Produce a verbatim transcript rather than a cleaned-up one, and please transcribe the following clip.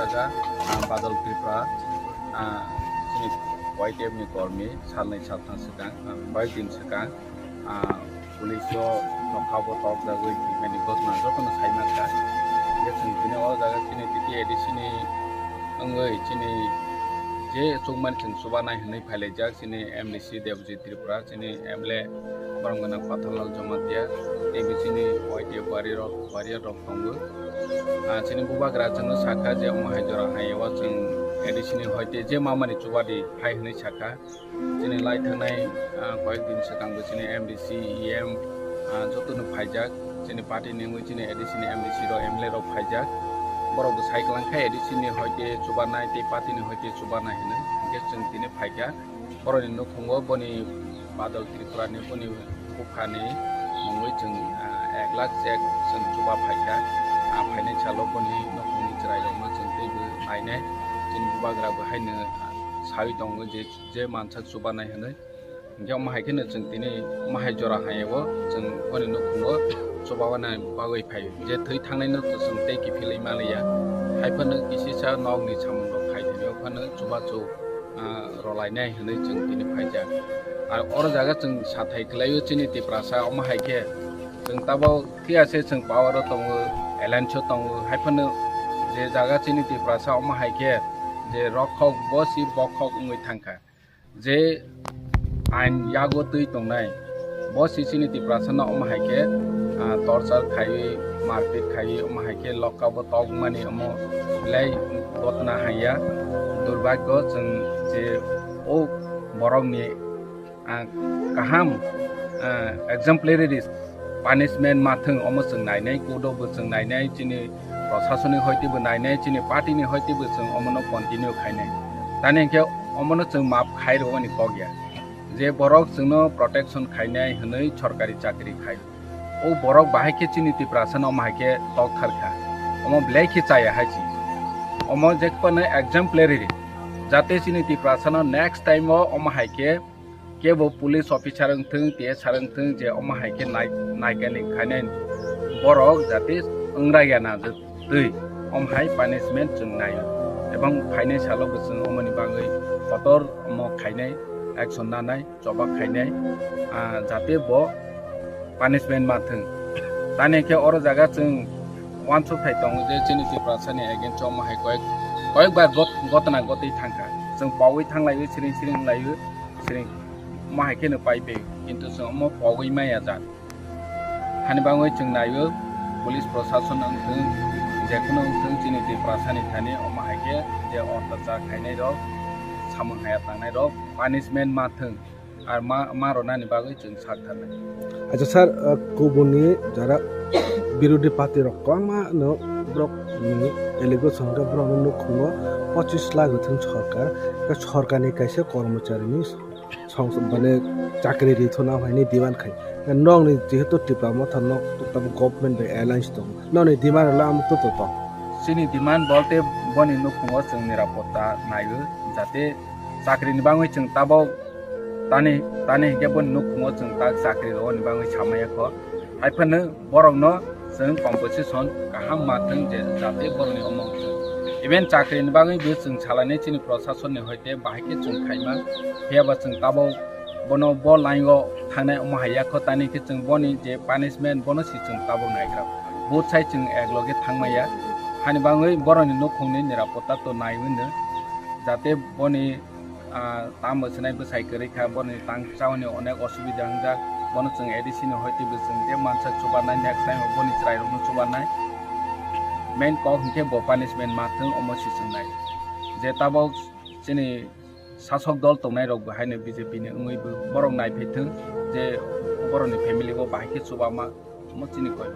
Ah, Badal Tripura, ah, chini Y T F ni kormi salnwi salthang swkang, ah, koyek din swkang, ah, police o nokha bo tokjagwi thwimani ghotna jotono sai mankha. Hwnkhe chwng tini o jaga chini titi A D C ni wngwi chini je chukmani chwng chubanai hwnwi phailaijak chini M D C Debojit Tripura, chini M L A borok gwnang Patharlal Jamatia, tei bo chini Y T F warrior rok, warrior rok tongo. Ah, chini bubagra chwngno sakha je omo hai jora hai o chwng A D C ni hoite je mamani chubadi hai hwnwi sakha. Chini lai thangnai, ah, koyek din swkang bo chini M D C, E M, ah, jotono phaijak. Chini party ni wngwi chini A D C ni M D C rok, M L A rok phaijak. Borok bo sai kwlangkha A D C ni hoite chubanai tei party ni hoite chubanai hwnwi. Hwnkhe chwng tini phaikha. Borokni nukhungo boni Badal Tripura ni boni buphani mungwi chwng, ah, ek lakh chek chwng chuba phaikha. Ah, phainai salo boni nukhungni chwrairokno chwng teibo nainai. Chini bubagra bo haino saui tongo je, je mansa chubanai hwnwi. Hwnkhe omo hai kheno chwng tini omo hai jora hai o chwng boni nukhungo chubanai bagwi phaio. Je thwi thangnaino to chwng tei kiphilwi manliya. Haiphano kisisa nokni samungrok khai thangwi phano chubachu ah, rwlainai hwnwi chwng tini phaijak. Ar oro jaga chwng sathai kwlaio chini Tiprasa, omo hai khe chwng tabuk thik ase chwng power o tongo, alliance o tongo, haiphano je jaga chini Tiprasa omo hai khe je rokhok bo si bokhok wngwi thangkha, je ain yago twi tongnai. Bo si chini Tiprasano omo hai khe, ah, torture khaiwi, marpit khaiwi, omo hai khe loka bo tokmani omo belai gotna haiya. Durbagyo chwng je o borokni, ah, kaham, ah, exemplary punishment ma thwng omo chwng nainai, court o bo chwng nainai, chini Proshasoni hoite bo nainai, chini party ni hoite bo chwng omono continue khainai. Tani hinkhe omono chwng map khai rwani kok ya. Je borok chwngno protection khainai hwnwi sorkari chakri khai. O borok bahai khe chini Tiprasano omo hai khe tok thar kha. Omo belai khe chaya hai si. Omo je phano exemplary. Jate chini Tiprasano next time o omo hai khe kebo police officer wng thung, T S R wng thung, je omo hai khe nai-, naikani khainai borok jate wngra ya na twi omo hai punishment chwng naio. Ebong phainai salo bo chwng omoni bagwi kotor omo khainai, action nanai, choba khainai, ah, jate bo punishment ma thung. Tani khe oro jaga chwng uansuk thai tongo je chini Tiprasani against o omo hai koyek, koyek bar got-, gotna gotwi thangkha. Chwng paui thanglaiwi siring siring laiwi siring omo hai kheno pai phi, kintu chwng omo pogwi maya jat. Hani bagwi chwng naio, police proshashan wng thung, jekheno wng thung, chini Tiprasani thani omo hai khe je ortachar khainai rok, samung haya tangnai rok punishment ma thung, ar ma, ma rwnani bagwi chwng sak tharnai. Acha sir, uh, kubuni jara birodhi party rok kwbangma no borok ni allegation khe borok no nukhungo pochis lakh thung sorkar, khe sorkar ni kaisa kormochari ni song, mane chakri ri thuna hwnwi demand khai. Nokni jehetu Tipra Motha nok tamo government bai alliance tongo, nokni demand rwla amo to to tong. Chini demand bolte boni nukhungo chwng nirapotta naio, jate chakri ni bagwi chwng tabok tani, tani hinkhe boni nukhungo chwng tak chakri rwani bagwi samaya kho. Haiphano borokno chwng compensation kaham ma thwng je jate borokni omo wng thwng. Even chakri ni bagwi bo chwng salainai chini proshashan ni hoite bahai khe chwng khaima, phiya ba chwng tabok bono bo line o thangnai omo hai ya kho, tani khe chwng boni je punishment bono si chwng tabok naigra. Both side chwng ek loge thangmaya, hani bagwi borokni nukhungni nirapotta to naiwi no, jate boni ah, tamo swnai bwsai kwrwi kha, boroni tang chauni onek osubida wngjak, bono chwng A D C ni hoite bo chwng je mansa chubanai, next time o boni chwrairokno chubanai. Main kok hinkhe bo punishment ma thwng omo si chwngnai. Je tabok chini sasok dol tongnai rok bo haino B J P ni wngwi bo borok naiphai thwng je borokni family bo bahai khe chubama, omo chini koi.